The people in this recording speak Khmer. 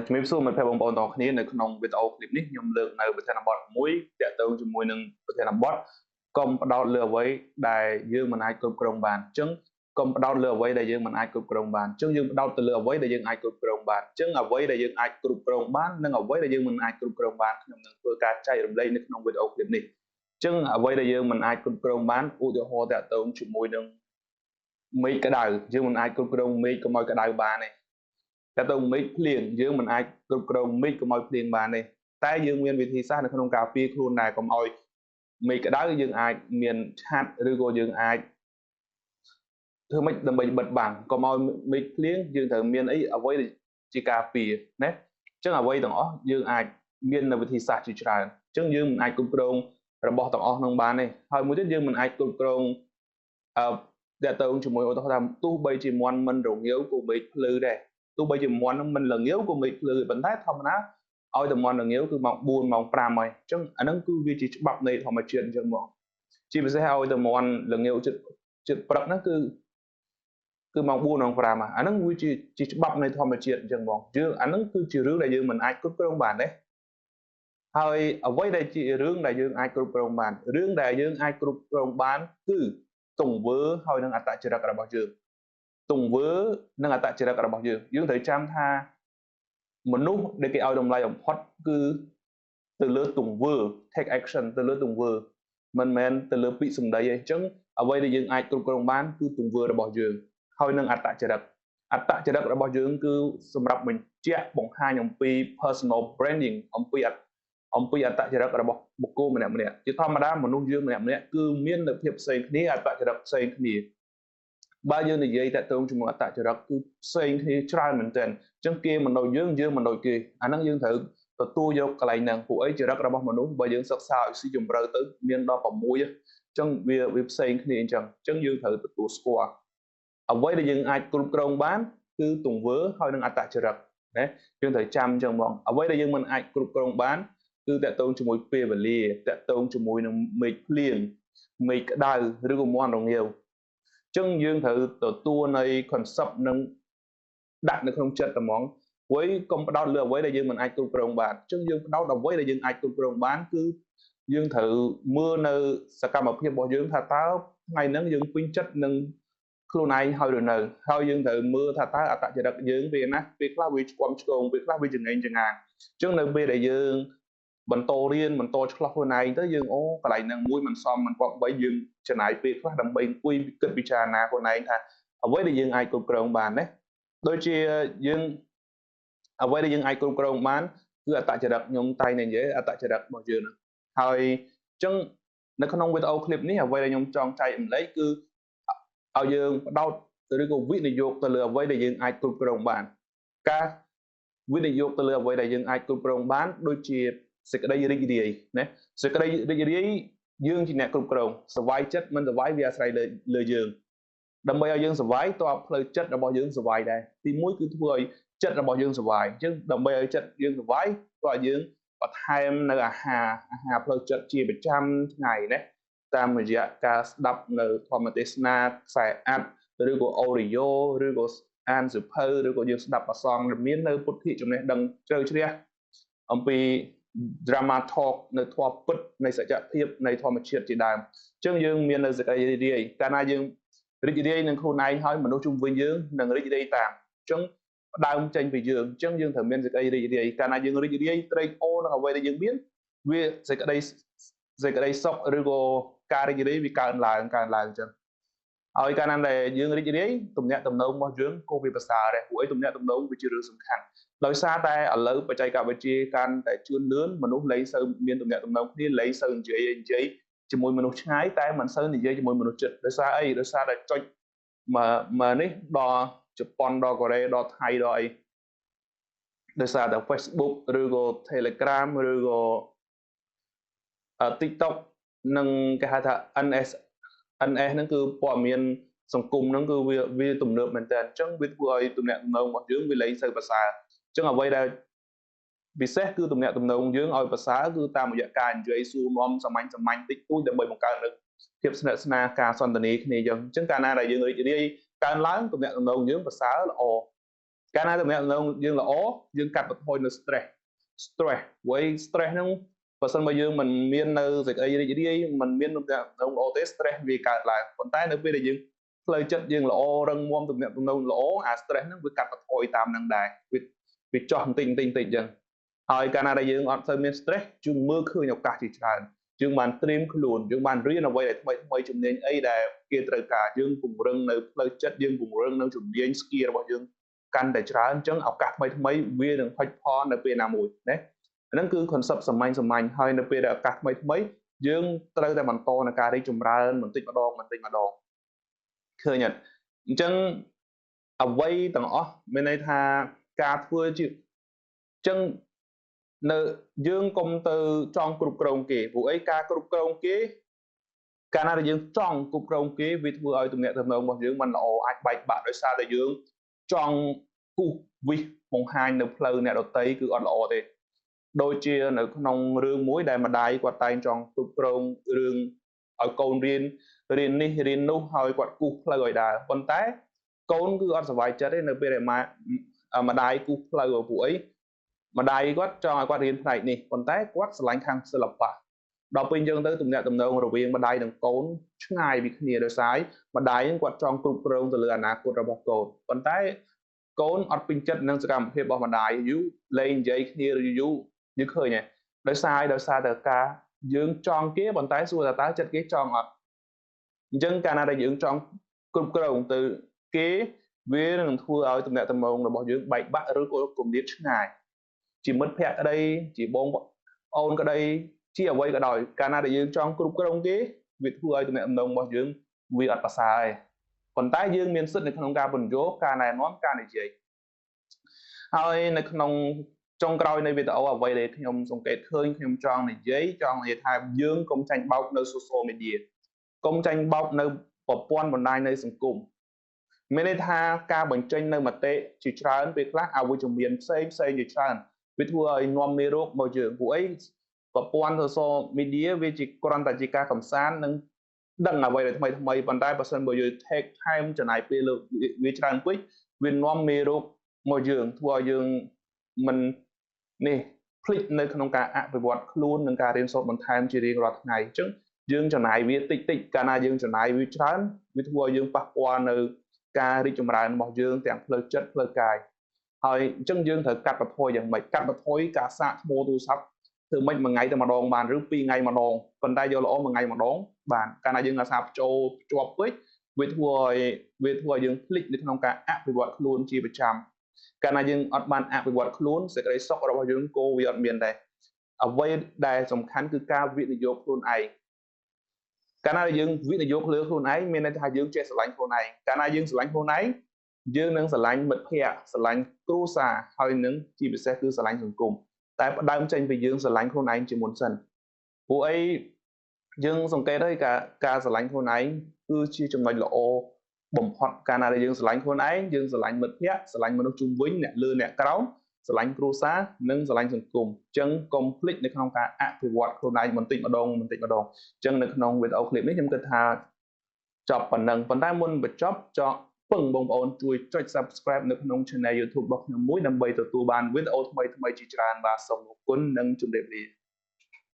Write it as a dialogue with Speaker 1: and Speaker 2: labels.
Speaker 1: ជំរាបសួរមិត្តភ័ក្តិបងប្អូនទាំងអស់គ្នានៅក្នុងវីដេអូឃ្លីបនេះខ្ញុំលើកនៅប្រធានបទមួយទាក់ទងជាមួយនឹងប្រធានបទកុំផ្ដោតលើអ្វីដែលយើងមិនអាចគ្រប់គ្រងបានអញ្ចឹងកុំផ្ដោតលើអ្វីដែលយើងមិនអាចគ្រប់គ្រងបានអញ្ចឹងយើងផ្ដោតទៅលើអ្វីដែលយើងអាចគ្រប់គ្រងបានអញ្ចឹងអ្វីដែលយើងអាចគ្រប់គ្រងបាននិងអ្វីដែលយើងមិនអាចគ្រប់គ្រងបានខ្ញុំនឹងធ្វើការចែករំលែកនៅក្នុងវីដេអូឃ្លីបនេះអញ្ចឹងអ្វីដែលយើងមិនអាចគ្រប់គ្រងបានឧទាហរណ៍ទាក់ទងជាមួយនឹងមេឃក្តៅយើងមិនអាចគ្រប់គ្រងមេឃកុំឲ្យក្តៅបានទេតែទៅមេឃភ្លៀងយើងមិនអាចគ្រប់គ្រងមេឃកុំឲ្យភ្លៀងបានទេតែយើងមានវិធីសាស្ត្រនៅក្នុងការពារខ្លួនដែរកុំឲ្យមេឃក្តៅយើងអាចមានឆ័ត្រឬក៏យើងអាចធ្វើម៉េចដើម្បីបិទបាំងកុំឲ្យមេឃភ្លៀងយើងត្រូវមានអីអ្វីជាការពារណាអញ្ចឹងអ្វីទាំងអស់យើងអាចមាននៅវិធីសាស្ត្រជាច្រើនអញ្ចឹងយើងមិនអាចគ្រប់គ្រងរបស់ទាំងអស់នឹងបានទេហើយមួយទៀតយើងមិនអាចគ្រប់គ្រងអឺតទៅជាមួយឧទាហរណ៍ថាទោះបីជាមន់មិនរងាវក៏មេឃភ្លឺដែរទោះបីជាមន់នឹងមិនល្ងាវក៏មេឃភ្លឺប៉ុន្តែធម្មតាឲ្យតែមន់ល្ងាវគឺម៉ោង4ម៉ោង5ហើយអញ្ចឹងអាហ្នឹងគឺវាជាច្បាប់នៃធម្មជាតិអញ្ចឹងមកជាពិសេសឲ្យតែមន់ល្ងាវចិត្តចិត្តព្រឹកហ្នឹងគឺម៉ោង4ម៉ោង5អាហ្នឹងវាជាច្បាប់នៃធម្មជាតិអញ្ចឹងមកយើងអាហ្នឹងគឺជារឿងដែលយើងមិនអាចគ្រប់គ្រងបានទេហើយអ្វីដែលជារឿងដែលយើងអាចគ្រប់គ្រងបានរឿងដែលយើងអាចគ្រប់គ្រងបានគឺទង្វើហើយនឹងអត្តចរិតរបស់យើងទង្វើនិងអត្តចរិតរបស់យើងយើងត្រូវចាំថាមនុស្សដែលគេឲ្យតម្លៃបំផុតគឺទៅលើទង្វើ take action ទៅលើទង្វើមិនមែនទៅលើពាក្យសម្ដីទេអញ្ចឹងអ្វីដែលយើងអាចគ្រប់គ្រងបានគឺទង្វើរបស់យើងហើយនឹងអត្តចរិតអត្តចរិតរបស់យើងគឺសម្រាប់បញ្ជាក់បង្ហាញអំពី personal branding អំពីអត្តចរិតរបស់បុគ្គលម្នាក់ម្នាក់ជាធម្មតាមនុស្សយើងម្នាក់ម្នាក់គឺមាននូវភាពផ្សេងគ្នាអត្តចរិតផ្សេងគ្នាបើយើងនិយាយតាក់ទងជាមួយអត្តចរិតគឺផ្សេងគ្នាច្រើនមែនទែនអញ្ចឹងគេមិនដូចយើងយើងមិនដូចគេអាហ្នឹងយើងត្រូវទទួលយកកន្លែងហ្នឹងពួកអីចរិតរបស់មនុស្សបើយើងសិក្សាឲ្យស៊ីជម្រៅទៅមានដល់6អញ្ចឹងវាផ្សេងគ្នាអញ្ចឹងអញ្ចឹងយើងត្រូវទទួលស្គាល់អ្វីដែលយើងអាចគ្រប់គ្រងបានគឺទង្វើហើយនឹងអត្តចរិតណាយើងត្រូវចាំអញ្ចឹងហ្មងអ្វីដែលយើងមិនអាចគ្រប់គ្រងបានគឺតាក់ទងជាមួយពេលវេលាតាក់ទងជាមួយនឹងមេឃភ្លៀងមេឃក្តៅឬក៏មន់រងាវចឹងយើងត្រូវទទួលនៃ concept នឹងដាក់នៅក្នុងចិត្តហ្មងព្រោះកុំផ្ដោតលើអ្វីដែលយើងមិនអាចគ្រប់គ្រងបានចឹងយើងផ្ដោតអ្វីដែលយើងអាចគ្រប់គ្រងបានគឺយើងត្រូវមើលនៅសកម្មភាពរបស់យើងថាតើថ្ងៃហ្នឹងយើងពេញចិត្តនឹងខ្លួនឯងហើយឬនៅហើយយើងត្រូវមើលថាតើអត្តចរិតយើងវាណាពេលខ្លះវាឆ្គាំឆ្គងពេលខ្លះវាចង្អេងចង្អាងចឹងនៅពេលដែលយើងបន្តរៀនបន្តឆ្លោះខ្លួនឯងទៅយើងអូកន្លែងហ្នឹងមួយមិនសមមិនគប្បីយើងចំណាយពេលខ្លះដើម្បីអង្គុយគិតពិចារណាខ្លួនឯងថាអ្វីដែលយើងអាចគ្រប់គ្រងបានណាដូចជាយើងអ្វីដែលយើងអាចគ្រប់គ្រងបានគឺអត្តចរិតខ្ញុំតែងតែនិយាយអត្តចរិតរបស់យើងហ្នឹងហើយអញ្ចឹងនៅក្នុងវីដេអូឃ្លីបនេះអ្វីដែលខ្ញុំចង់ចែករំលែកគឺឲ្យយើងផ្ដោតឬក៏វិនិយោគទៅលើអ្វីដែលយើងអាចគ្រប់គ្រងបានការវិនិយោគទៅលើអ្វីដែលយើងអាចគ្រប់គ្រងបានដូចជាសេចក្តីរីករាយណាសេចក្តីរីករាយយើងជាអ្នកគ្រប់គ្រងសប្បាយចិត្តមិនសប្បាយវាអាស្រ័យលើយើងដើម្បីឲ្យយើងសប្បាយតើផ្លូវចិត្តរបស់យើងសប្បាយដែរទីមួយគឺធ្វើឲ្យចិត្តរបស់យើងសប្បាយអញ្ចឹងដើម្បីឲ្យចិត្តយើងសប្បាយតើយើងបន្ថែមនៅអាហារផ្លូវចិត្តជាប្រចាំថ្ងៃណាតាមរយៈការស្ដាប់នៅធម្មទេសនាខ្សែអាត់ឬក៏អូរីយ៉ូឬក៏អានសៀវភៅឬក៏យើងស្ដាប់ប្រសងមាននៅពុទ្ធិចំណេះដឹងជ្រៅជ្រះអំពី drama talk នៅធម៌ពិតនៃសច្ចភាពនៃធម្មជាតិជាដើមអញ្ចឹងយើងមាននៅសេចក្តីរីករាយកាលណាយើងរីករាយនឹងខ្លួនឯងហើយមនុស្សជុំវិញយើងនឹងរីករាយតាមអញ្ចឹងផ្ដើមចេញពីយើងអញ្ចឹងយើងត្រូវមានសេចក្តីរីករាយកាលណាយើងរីករាយត្រេកអរនឹងអ្វីដែលយើងមានវាសេចក្តីសុខឬក៏ការរីករាយវាកើនឡើងអញ្ចឹងហើយកាលណាដែលយើងរីករាយទំនាក់ទំនងរបស់យើងក៏វាប្រសើរដែរព្រោះអីទំនាក់ទំនងវាជារឿងសំខាន់ដោយសារតែឥឡូវបច្ចេកវិទ្យាកាន់តែជឿនលឿនមនុស្សលែងសូវមានទំនាក់ទំនងគ្នាលែងសូវនិយាយជាមួយមនុស្សឆ្ងាយតែមិនសូវនិយាយជាមួយមនុស្សជិតដោយសារអីដោយសារតែចុចមកនេះដល់ជប៉ុនដល់កូរ៉េដល់ថៃដល់អីដោយសារតែ Facebook ឬក៏ Telegram ឬក៏ TikTok និងគេហៅថា NS ហ្នឹងគឺព័ត៌មានសង្គមហ្នឹងគឺវាទំនើបមែនតើអញ្ចឹងវាធ្វើឲ្យទំនាក់ទំនងរបស់យើងវាលែងសូវប្រសើរអញ្ចឹងអ្វីដែលពិសេសគឺទំនាក់ទំនងយើងឲ្យប្រសើរគឺតាមរយៈការនិយាយសួរនាំសាមញ្ញតិចតួចដើម្បីបង្កើតនូវភាពស្និទ្ធស្នាលការសន្ទនាគ្នាអញ្ចឹងកាលណាដែលយើងរីករាយកើនឡើងទំនាក់ទំនងយើងប្រសើរល្អ កាលណាទំនាក់ទំនងយើងល្អយើងកាត់បន្ថយនៅ stress stress ព្រោះអី stress ហ្នឹងបើសិនបើយើងមិនមាននៅសេចក្តីរីករាយមិនមានទំនាក់ទំនងល្អទេ stress វាកើតឡើងប៉ុន្តែនៅពេលដែលយើងផ្លូវចិត្តយើងល្អរឹងមាំទំនាក់ទំនងល្អអា stress ហ្នឹងវាកាត់បន្ថយតាមនឹងដែរវាចោះបន្តិចបន្តិចបន្តិចអញ្ចឹងហើយកាលណាដែលយើងអត់សូវមាន stress យើងមើលឃើញឱកាសជាច្រើនយើងបានត្រៀមខ្លួនយើងបានរៀនអ្វីដែលថ្មីថ្មីជំនាញអីដែលគេត្រូវការយើងពង្រឹងនៅផ្លូវចិត្តយើងពង្រឹងនៅជំនាញ skill របស់យើងកាន់តែច្រើនអញ្ចឹងឱកាសថ្មីថ្មីវានឹងផុចផននៅពេលណាមួយណាហ្នឹងគឺ concept សាមញ្ញសាមញ្ញហើយនៅពេលដែលឱកាសថ្មីថ្មីយើងត្រូវតែបន្តในការរីកចម្រើនបន្តិចម្ដងបន្តិចម្ដងឃើញអត់អញ្ចឹងអ្វីទាំងអស់មានន័យថាការធ្វើជាអញ្ចឹងនៅយើងកុំទៅចង់គ្រប់គ្រងគេព្រោះអីការគ្រប់គ្រងគេកាលណាដែលយើងចង់គ្រប់គ្រងគេវាធ្វើឲ្យទំនាក់ទំនងរបស់យើងមិនល្អអាចបែកបាក់ដោយសារតែយើងចង់គូសវិសបង្ហាញនៅផ្លូវអ្នកដទៃគឺអត់ល្អទេដូចជានៅក្នុងរឿងមួយដែលម្ដាយគាត់តែងចង់គ្រប់គ្រងរឿងឲ្យកូនរៀនរៀននេះរៀននោះហើយគាត់គូសផ្លូវឲ្យដើរប៉ុន្តែកូនគឺអត់សប្បាយចិត្តទេនៅពេលដែលម្ដាយគូសផ្លូវឲ្យពួកអីម្ដាយគាត់ចង់ឲ្យគាត់រៀនផ្នែកនេះប៉ុន្តែគាត់ស្រឡាញ់ខាងសិល្បៈដល់ពេលអញ្ចឹងទៅទំនាក់ទំនងរវាងម្ដាយនិងកូនឆ្ងាយពីគ្នាដោយសារម្ដាយគាត់ចង់គ្រប់គ្រងទៅលើអនាគតរបស់កូនប៉ុន្តែកូនអត់ពេញចិត្តនឹងសកម្មភាពរបស់ម្ដាយយូរលែងនិយាយគ្នាយូរយូរយើងឃើញហើយដោយសារតែការយើងចង់គេប៉ុន្តែសួរថាតើចិត្តគេចង់អត់អញ្ចឹងកាលណាដែលយើងចង់គ្រប់គ្រងទៅគេវានឹងធ្វើឲ្យទំនាក់ទំនងរបស់យើងបែកបាក់ឬក៏គំនាបឆ្ងាយជាមិត្តភក្តិក្តីជាបងអូនក្តីជាអ្វីក៏ដោយកាលណាដែលយើងចង់គ្រប់គ្រងគេវាធ្វើឲ្យទំនាក់ទំនងរបស់យើងវាអត់ប្រសើរទេប៉ុន្តែយើងមានសិទ្ធិនៅក្នុងការពន្យល់ការណែនាំការនិយាយហើយនៅក្នុងចុងក្រោយនៃវីដេអូអ្វីដែលខ្ញុំសង្កេតឃើញខ្ញុំចង់និយាយថាយើងកុំចាញ់បោកនៅ social media កុំចាញ់បោកនៅប្រព័ន្ធបណ្ដាញនៃសង្គមមានន័យថាការបញ្ចេញនៅមតិជាច្រើនពេលខ្លះអវិជ្ជមានផ្សេងផ្សេងជាច្រើនវាធ្វើឲ្យនាំមេរោគមកយើងពួកអីប្រព័ន្ធ social media វាជាគ្រាន់តែជាការកំសាន្តនិងដឹងអ្វីដែលថ្មីថ្មីប៉ុន្តែបើសិនបើយើង take time ចំណាយពេលលើវាច្រើនពេកវានាំមេរោគមកយើងធ្វើឲ្យយើងមិននេះភ្លេចនៅក្នុងការអភិវឌ្ឍខ្លួននិងការរៀនសូត្របន្ថែមជារៀងរាល់ថ្ងៃអញ្ចឹងយើងចំណាយវាតិចតិចកាលណាយើងចំណាយវាច្រើនវាធ្វើឲ្យយើងប៉ះពាល់នៅការរីកចម្រើនរបស់យើងទាំងផ្លូវចិត្តផ្លូវកាយហើយអញ្ចឹងយើងត្រូវកាត់បន្ថយយ៉ាងម៉េចកាត់បន្ថយការសាកថ្មទូរស័ព្ទធ្វើម៉េចមួយថ្ងៃតែម្ដងបានឬពីរថ្ងៃម្ដងប៉ុន្តែយកល្អមួយថ្ងៃម្ដងបានកាលណាយើងអាសាចូលភ្ជាប់ពេកវាធ្វើឲ្យយើងភ្លេចនៅក្នុងការអភិវឌ្ឍខ្លួនជាប្រចាំកាលណាយើងអត់បានអភិវឌ្ឍខ្លួនសេចក្តីសុខរបស់យើងក៏វាអត់មានដែរអ្វីដែលសំខាន់គឺការវិនិយោគខ្លួនឯងកាលណាយើងវិនិយោគលើខ្លួនឯងមានន័យថាយើងចេះស្រឡាញ់ខ្លួនឯងកាលណាយើងស្រឡាញ់ខ្លួនឯងយើងនឹងស្រឡាញ់មិត្តភ័ក្តិស្រឡាញ់គ្រួសារហើយនឹងជាពិសេសគឺស្រឡាញ់សង្គមតែផ្ដើមចេញពីយើងស្រឡាញ់ខ្លួនឯងជាមុនសិនព្រោះអីយើងសង្កេតហើយការស្រឡាញ់ខ្លួនឯងគឺជាចំណុចល្អបំផុតកាលណាដែលយើងស្រឡាញ់ខ្លួនឯងយើងស្រឡាញ់មិត្តភ័ក្តិស្រឡាញ់មនុស្សជុំវិញអ្នកលើអ្នកក្រោមស្រឡាញ់គ្រួសារនិងស្រឡាញ់សង្គមអញ្ចឹងកុំភ្លេចនៅក្នុងការអភិវឌ្ឍខ្លួនឯងបន្តិចម្ដងបន្តិចម្ដងអញ្ចឹងនៅក្នុងវីដេអូឃ្លីបនេះខ្ញុំគិតថាចប់ប៉ុណ្ណឹងប៉ុន្តែមុនបញ្ចប់ចង់ពឹងបងប្អូនជួយចុច Subscribe នៅក្នុង Channel YouTube របស់ខ្ញុំមួយដើម្បីទទួលបានវីដេអូថ្មីៗជាច្រើនបាទសូមអរគុណនិងជម្រាបលា